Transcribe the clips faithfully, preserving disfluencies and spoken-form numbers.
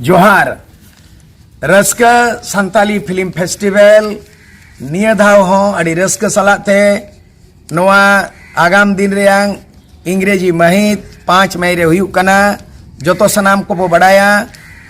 ᱡᱚᱦᱟᱨ᱾ ᱨᱟᱹᱥᱠᱟᱹ Santali film festival ᱱᱤᱭᱟᱹ ᱫᱷᱟᱣ ᱦᱚᱸ ᱟᱹᱰᱤ ᱨᱟᱹᱥᱠᱟᱹ ᱥᱟᱞᱟᱜ ᱛᱮ ᱱᱚᱣᱟ ᱟᱜᱟᱢ ᱫᱤᱱ ᱨᱮᱭᱟᱝ ᱤᱝᱨᱮᱡᱤ ᱢᱟᱹᱦᱤᱛ ᱯᱟᱸᱪ ᱢᱮ ᱨᱮ ᱦᱩᱭᱩᱜ ᱠᱟᱱᱟ᱾ ᱡᱚᱛᱚ ᱥᱟᱱᱟᱢ ᱠᱚᱵᱚ ᱵᱟᱰᱟᱭᱟ,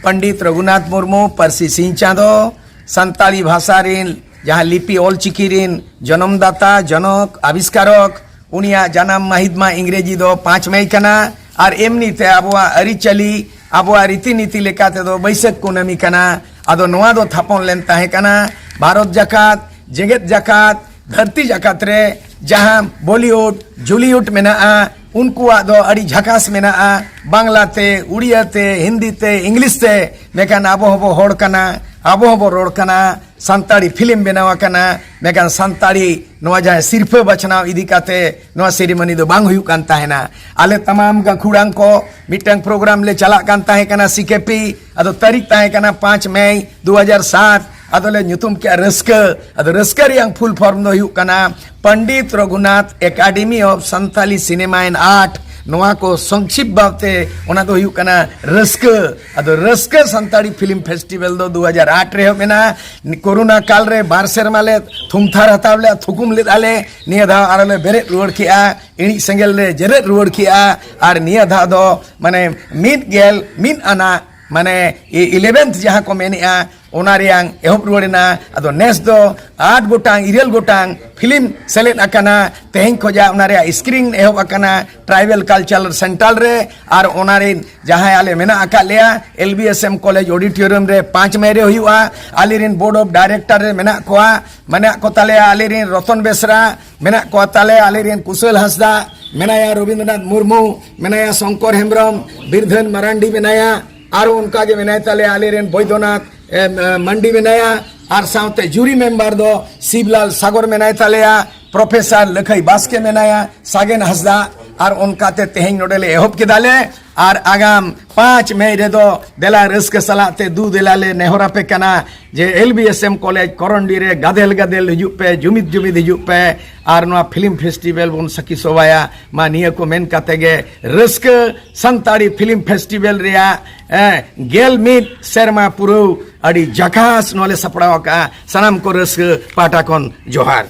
ᱯᱚᱱᱰᱤᱛ ᱨᱚᱜᱷᱩᱱᱟᱛᱷ ᱢᱩᱨᱢᱩ, ᱯᱟᱹᱨᱥᱤ ᱥᱤᱧ ᱪᱟᱸᱫᱚ, ᱥᱟᱱᱛᱟᱲᱤ ᱵᱷᱟᱥᱟ ᱨᱤᱱ ᱡᱟᱦᱟᱸ ᱞᱤᱯᱤ ᱚᱞ ᱪᱤᱠᱤ ᱨᱤᱱ ᱡᱚᱱᱚᱢᱫᱟᱛᱟ, ᱡᱚᱱᱚᱠ, ᱟᱵᱤᱥᱠᱟᱨᱚᱠ, ᱩᱱᱤᱭᱟᱜ ᱡᱟᱱᱟᱢ ᱢᱟᱹᱦᱤᱛ ᱢᱟ ᱤᱝᱨᱮᱡᱤ ᱫᱚ ᱯᱟᱸᱪ ᱢᱮ ᱠᱟᱱᱟ᱾ ᱟᱨ ᱮᱢᱱᱤ ᱛᱮ ᱟᱵᱚᱣᱟᱜ ᱟᱹᱨᱤᱪᱟᱹᱞᱤ, ᱟᱵᱚᱣᱟᱜ ᱨᱤᱛᱤ ᱱᱤᱛᱤ ᱞᱮᱠᱟ ᱛᱮᱫᱚ ᱵᱟᱹᱭᱥᱟᱹᱠᱷ ᱠᱩᱱᱟᱹᱢᱤ ᱠᱟᱱᱟ᱾ ᱟᱫᱚ ᱱᱚᱣᱟ ᱫᱚ ᱛᱷᱟᱯᱚᱱ ᱞᱮᱱ ᱛᱟᱦᱮᱸ ᱠᱟᱱᱟ ᱵᱷᱟᱨᱚᱛ ᱡᱟᱠᱟᱛ, ᱡᱮᱜᱮᱛ ᱡᱟᱠᱟᱛ, ᱫᱷᱟᱹᱨᱛᱤ ᱡᱟᱠᱟᱛ ᱨᱮ ᱡᱟᱦᱟᱸ ᱵᱚᱞᱤᱣᱩᱰ, ᱡᱩᱞᱤᱣᱩᱰ ᱢᱮᱱᱟᱜᱼᱟ, ᱩᱱᱠᱩᱣᱟᱜ ᱫᱚ ᱟᱹᱰᱤ ᱡᱷᱟᱠᱟᱥ ᱢᱮᱱᱟᱜᱼᱟ, ᱵᱟᱝᱞᱟ ᱛᱮ, ᱩᱲᱤᱭᱟ ᱛᱮ, ᱦᱤᱱᱫᱤ ᱛᱮ, ᱤᱝᱞᱤᱥ ᱛᱮ᱾ ᱢᱮᱱᱠᱷᱟᱱ ᱟᱵᱚ ᱦᱚᱸᱵᱚ ᱦᱚᱲ ᱠᱟᱱᱟ, ᱟᱵᱚ ᱦᱚᱸᱵᱚ ᱨᱚᱲ ᱠᱟᱱᱟ, ᱥᱟᱱᱛᱟᱲᱤ ᱯᱷᱤᱞᱢ ᱵᱮᱱᱟᱣ ᱟᱠᱟᱱᱟ, ᱢᱮᱱᱠᱷᱟᱱ ᱥᱟᱱᱛᱟᱲᱤ ᱱᱚᱣᱟ ᱡᱟᱦᱟᱸ ᱥᱤᱨᱯᱷᱟᱹ ᱵᱟᱪᱷᱱᱟᱣ ᱤᱫᱤ ᱠᱟᱛᱮ ᱱᱚᱣᱟ ᱥᱮᱨᱮᱢᱚᱱᱤ ᱫᱚ ᱵᱟᱝ ᱦᱩᱭᱩᱜ ᱠᱟᱱ ᱛᱟᱦᱮᱱᱟ᱾ ᱟᱞᱮ ᱛᱟᱢᱟᱢ ᱜᱟᱹᱠᱷᱩᱲᱟᱱ ᱠᱚ ᱢᱤᱫᱴᱟᱝ ᱯᱨᱳᱜᱨᱟᱢ ᱞᱮ ᱪᱟᱞᱟᱜ ᱠᱟᱱ ᱛᱟᱦᱮᱸ ᱠᱟᱱᱟ, ᱥᱤ ᱠᱮ ᱯᱤ᱾ ᱟᱫᱚ ᱛᱟᱹᱨᱤᱠᱷ ᱛᱟᱦᱮᱸ ᱠᱟᱱᱟ ᱯᱟᱸᱪ ᱢᱮ ᱫᱩ ᱦᱟᱡᱟᱨ ᱥᱟᱛ᱾ ᱟᱫᱚᱞᱮ ᱧᱩᱛᱩᱢ ᱠᱮᱜᱼᱟ ᱨᱟᱹᱥᱠᱟᱹ᱾ ᱟᱫᱚ ᱨᱟᱹᱥᱠᱟᱹ ᱨᱮᱭᱟᱝ ᱯᱷᱩᱞ ᱯᱷᱚᱨᱢ ᱫᱚ ᱦᱩᱭᱩᱜ ᱠᱟᱱᱟ Pandit Raghunath academy of Santali cinema and art. ᱱᱚᱣᱟ ᱠᱚ ᱥᱚᱝᱠᱷᱤᱯ ᱵᱷᱟᱵᱛᱮ ᱚᱱᱟ ᱫᱚ ᱦᱩᱭᱩᱜ ᱠᱟᱱᱟ ᱨᱟᱹᱥᱠᱟᱹ᱾ ᱟᱫᱚ ᱨᱟᱹᱥᱠᱟᱹ ᱥᱟᱱᱛᱟᱲᱤ ᱯᱷᱤᱞᱢ ᱯᱷᱮᱥᱴᱤᱵᱷᱮᱞ ᱫᱚ ᱫᱩ ᱦᱟᱡᱟᱨ ᱟᱴ ᱨᱮ ᱮᱦᱚᱵ ᱮᱱᱟ᱾ ᱠᱳᱨᱳᱱᱟ ᱠᱟᱞ ᱨᱮ ᱵᱟᱨ ᱥᱮᱨᱢᱟ ᱞᱮ ᱛᱷᱩᱢᱛᱷᱟᱨ ᱦᱟᱛᱟᱣ ᱞᱮᱫᱼᱟ, ᱛᱷᱩᱠᱩᱢ ᱞᱮᱫᱼᱟ ᱞᱮ᱾ ᱱᱤᱭᱟᱹ ᱫᱷᱟᱣ ᱟᱨᱚ ᱞᱮ ᱵᱮᱨᱮᱫ ᱨᱩᱣᱟᱹᱲ ᱠᱮᱜᱼᱟ, ᱤᱬᱤᱡ ᱥᱮᱸᱜᱮᱞ ᱞᱮ ᱡᱮᱨᱮᱫ ᱨᱩᱣᱟᱹᱲ ᱠᱮᱜᱼᱟ᱾ ᱟᱨ ᱱᱤᱭᱟᱹ ᱫᱷᱟᱣ ᱫᱚ ᱢᱟᱱᱮ ᱢᱤᱫ ᱜᱮᱞ ᱢᱤᱫ ᱟᱱᱟᱜ ᱢᱟᱱᱮ ᱤ-, ᱤᱞᱮᱵᱷᱮᱱᱛᱷ ᱡᱟᱦᱟᱸ ᱠᱚ ᱢᱮᱱᱮᱜᱼᱟ, ᱚᱱᱟ ᱨᱮᱭᱟᱝ ᱮᱦᱚᱵ ᱨᱩᱣᱟᱹᱲ ᱮᱱᱟ᱾ ᱟᱫᱚ ᱱᱮᱥ ᱫᱚ ᱟᱴ ᱜᱚᱴᱟᱝ, ᱤᱨᱟᱹᱞ ᱜᱚᱴᱟᱝ ᱯᱷᱤᱞᱢ ᱥᱮᱞᱮᱫ ᱟᱠᱟᱱᱟ᱾ ᱛᱮᱦᱮᱧ ᱠᱷᱚᱡᱟᱜ ᱚᱱᱟ ᱨᱮᱭᱟᱜ ᱥᱠᱨᱤᱱ ᱮᱦᱚᱵ ᱟᱠᱟᱱᱟ ᱴᱨᱟᱭᱵᱟᱞ ᱠᱟᱞᱪᱟᱨᱟᱞ ᱥᱮᱱᱴᱟᱨ ᱨᱮ᱾ ᱟᱨ ᱚᱱᱟ ᱨᱮᱱ ᱡᱟᱦᱟᱸᱭ ᱟᱞᱮ ᱢᱮᱱᱟᱜ ᱟᱠᱟᱫ ᱞᱮᱭᱟ, L B S M college ᱚᱰᱤᱴᱳᱨᱤᱭᱟᱢ ᱨᱮ ᱯᱟᱸᱪ ᱢᱮ ᱨᱮ ᱦᱩᱭᱩᱜᱼᱟ᱾ ᱟᱞᱮ ᱨᱮᱱ ᱵᱳᱨᱰ ᱚᱯᱷ ᱰᱟᱭᱨᱮᱠᱴᱚᱨ ᱨᱮ ᱢᱮᱱᱟᱜ ᱠᱚᱣᱟ, ᱢᱮᱱᱟᱜ ᱠᱚ ᱛᱟᱞᱮᱭᱟ ᱟᱞᱮ ᱨᱮᱱ ᱨᱚᱛᱚᱱ ᱵᱮᱥᱨᱟ, ᱢᱮᱱᱟᱜ ᱠᱚ ᱛᱟᱞᱮᱭᱟ ᱟᱞᱮ ᱨᱮᱱ ᱠᱩᱥᱟᱹᱞ ᱦᱟᱸᱥᱫᱟ, ᱢᱮᱱᱟᱭᱟ ᱨᱚᱵᱤᱱᱫᱨᱚᱱᱟᱛᱷ ᱢᱩᱨᱢᱩ, ᱢᱮᱱᱟᱭᱟ ᱥᱚᱝᱠᱚᱨ ᱦᱮᱢᱵᱨᱚᱢ, ᱵᱤᱨᱫᱷᱟᱹᱱ ᱢᱟᱨᱟᱱᱰᱤ ᱢᱮᱱᱟᱭᱟ, ᱟᱨ ᱚᱱᱠᱟ ᱜᱮ ᱢᱮᱱᱟᱭ ᱛᱟᱞᱮᱭᱟ ᱟᱞᱮ ᱨᱮᱱ ᱵᱳᱭᱫᱚᱱᱟᱛᱷ, ᱮ, ᱮ, ᱢᱟᱱᱰᱤ ᱢᱮᱱᱟᱭᱟ, ᱟᱨ ᱥᱟᱶᱛᱮ ᱡᱩᱨᱤ ᱢᱮᱢᱵᱟᱨ ᱫᱚ ᱥᱤᱵᱞᱟᱞ ᱥᱟᱜᱚᱨ ᱢᱮᱱᱟᱭ ᱛᱟᱞᱮᱭᱟ, ᱯᱨᱚᱯᱷᱮᱥᱚᱨ ᱞᱟᱹᱠᱷᱟᱹᱭ ᱵᱟᱥᱠᱮ ᱢᱮᱱᱟᱭᱟ, ᱥᱟᱜᱮᱱ ᱦᱟᱸᱥᱫᱟ, ᱟᱨ ᱚᱱᱠᱟᱛᱮ ᱛᱮᱦᱮᱧ ᱱᱚᱰᱮ ᱞᱮ ᱮᱦᱚᱵ ᱠᱮᱫᱟ ᱞᱮ᱾ ᱟᱨ ᱟᱜᱟᱢ ᱯᱟᱸᱪ ᱢᱮ ᱨᱮᱫᱚ ᱫᱮᱞᱟ ᱨᱟᱹᱥᱠᱟᱹ ᱥᱟᱞᱟᱜ ᱛᱮ ᱫᱩ ᱫᱮᱞᱟ ᱞᱮ ᱱᱮᱦᱚᱨ ᱟᱯᱮ ᱠᱟᱱᱟ ᱡᱮ L B S M college ᱠᱚᱨᱚᱱᱰᱤ ᱨᱮ ᱜᱟᱫᱮᱞ ᱜᱟᱫᱮᱞ ᱦᱤᱡᱩᱜ ᱯᱮ, ᱡᱩᱢᱤᱫ ᱡᱩᱢᱤᱫ ᱦᱤᱡᱩᱜ ᱯᱮ, ᱟᱨ ᱱᱚᱣᱟ ᱯᱷᱤᱞᱢ ᱯᱷᱮᱥᱴᱤᱵᱷᱮᱞ ᱵᱚᱱ ᱥᱟᱹᱠᱷᱤ ᱥᱚᱵᱷᱟᱭᱟ᱾ ᱢᱟ ᱱᱤᱭᱟᱹ ᱠᱚ ᱢᱮᱱ ᱠᱟᱛᱮ ᱜᱮ ᱨᱟᱹᱥᱠᱟᱹ ᱥᱟᱱᱛᱟᱲᱤ ᱯᱷᱤᱞᱢ ᱯᱷᱮᱥᱴᱤᱵᱷᱮᱞ ᱨᱮᱭᱟᱜ, ᱮ, ᱜᱮᱞ ᱢᱤᱫ ᱥᱮᱨᱢᱟ ᱯᱩᱨᱟᱹᱣ ᱟᱹᱰᱤ ᱡᱟᱠᱟᱥ ᱱᱚᱣᱟ ᱞᱮ ᱥᱟᱯᱲᱟᱣ ᱟᱠᱟᱫᱼᱟ᱾ ᱥᱟᱱᱟᱢ ᱠᱚ ᱨᱟᱹᱥᱠᱟᱹ ᱯᱟᱦᱴᱟ ᱠᱷᱚᱱ ᱡᱚᱦᱟᱨ᱾